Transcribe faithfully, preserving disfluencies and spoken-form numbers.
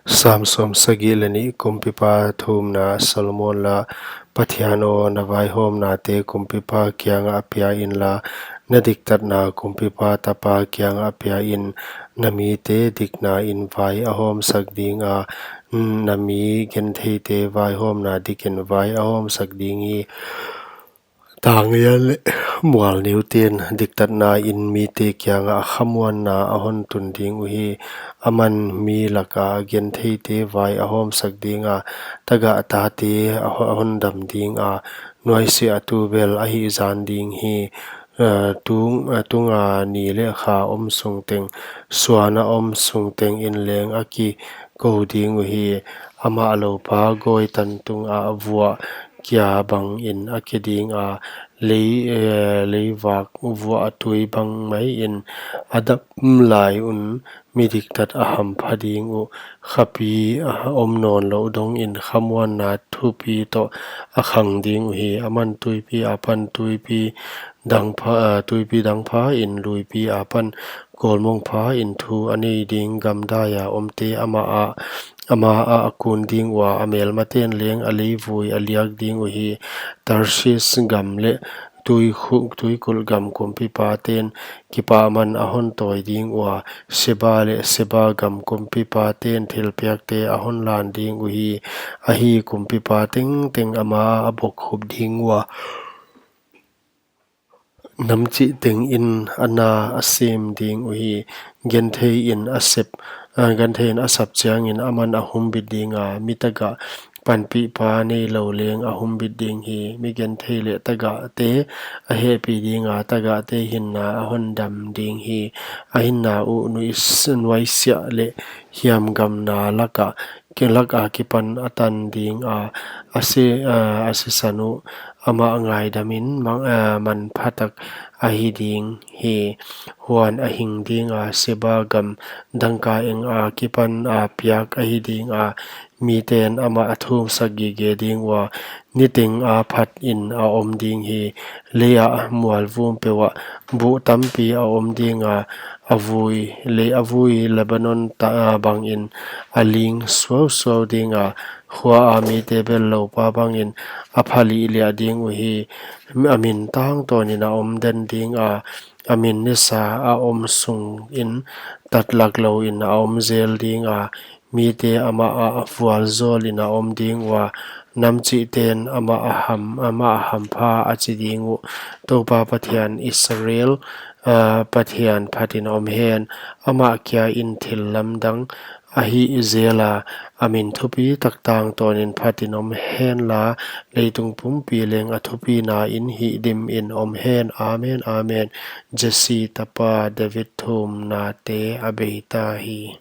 Sam sawmsagih leh nih. Kumpipa thumna. Solomon la, Pathian aw, na vaihawmnate kumpipa kiangah pia inla, na diktatna kumpipa tapa kiangah pia in. Na mite diknain vai a hawmsak dinga, na mi gentheite vaihawmna dikin vai a hawmsak ding hi. Tang lian leh mual neuten diktatnain mite kiangah khamuanna a hon tun ding uhi. Aman mi laka gentheite vai a hawmsak dinga, tagah tate a ho-, a hon dam dinga, nuaisiah tu bel a hihzan ding hi. Eh, tung, eh, tunga ni leh kha om sungteng, suan a om sungteng in leng a kikou ding uhi. Amah loupa gawi tan tungah vuah kia bangin a ki dinga, lei, eh, leivak vuah tui bang maiin a dam lai un mi diktat a hampha ding uh. Khapi a om nawnlouh dongin khamuanna thupi toh a khang ding uhi. Aman tuipi apan tuipi dangpha, ah, tuipi dangpha in, luipi apan kawlmong pha in thu a nei ding. Gamdaia omte amah ah, amah ah a kun ding ua, a melmaten leng a leivui a liak ding uhi. Tarshish gam leh tuikhuk, tuikulh gam kumpipaten kipahman a hon tawi ding ua, Sheba leh Seba gam kumpipaten thilpiakte a hon lan ding uhi. Ahi, kumpipa tengteng amah ah a bokkhup ding ua, nam chih tengin a na a sem ding uhi. Gentheiin a sep, ah, gentheiin a sap chiangin aman a humbit dinga, mi tagah panpihpa neilou leng a humbit ding hi. Mi genthei leh tagahte a hehpih dinga, tagahte hinna a hon dam ding hi. A hinna uh nuis-, nuaisiah leh hiamgamna laka, ki laka kipan a tan dinga, a si, ah, a sisan uh amah ngaidamin mang-, ah, manphatak ahi ding hi. Huan a hing dinga, Sheba gam dangka enga kipan a piak ahi dinga, miten amah a thumsak gige ding ua, niteng a phatin a om ding hi. Leiah mualvum peuhah buh tampi a om dinga, a vui, lei a vui Lebanon ta-, ah, bangin a ling suausuau dinga, khua a mite bel loupa bangin a phalih liah ding uhi. A min tangtawnin a om den dinga, a min nisa a om sungin tatlak louin a om zel dinga, mite amah ah vualzawlin a om ding ua, nam chihten amah a ham, amah a hampha a chi ding uh. Toupa Pathian, Israel, ah, Pathian phatin om hen. Amah kiain thil lamdang a hih zela, a min thupitak tangtawnin phatin om henla, leitung pumpi leng a thupinain hihdimin om hen. Amen, amen. Jesse tapa David thumnate a beita hi.